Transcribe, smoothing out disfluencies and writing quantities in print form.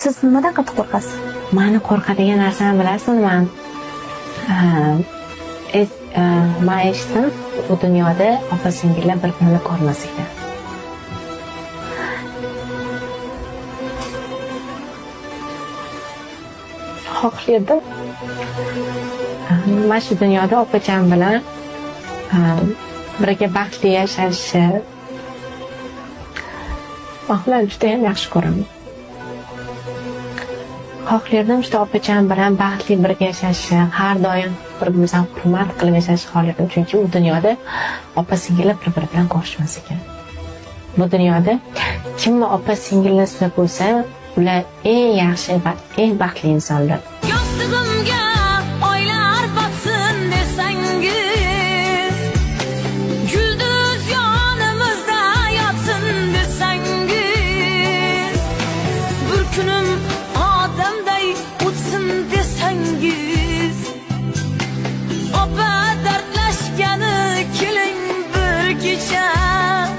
Siz nimadan qattiq qo'rqasiz? Mani qo'rqadigan narsam bilasizmi nima? Man eshitdim, bu dunyoda opa singillar bir birini ko'rmas ekan. Xohlardim mana shu dunyoda opacham bilan birga baxtli yashashni. Man ularni judayam yaxshi ko'raman. Xohlardim shu opacham bilan baxtli birga yashashni, har doim bir-birimizni hurmat qilib yashashni xohlardim, chunki u dunyoda opa singillar bir-biri bilan ko'rishmas ekan. Bu dunyoda kimni opa singillisi bo'lsa, ular eng yaxshi va eng baxtli insonlar. Yostig'imga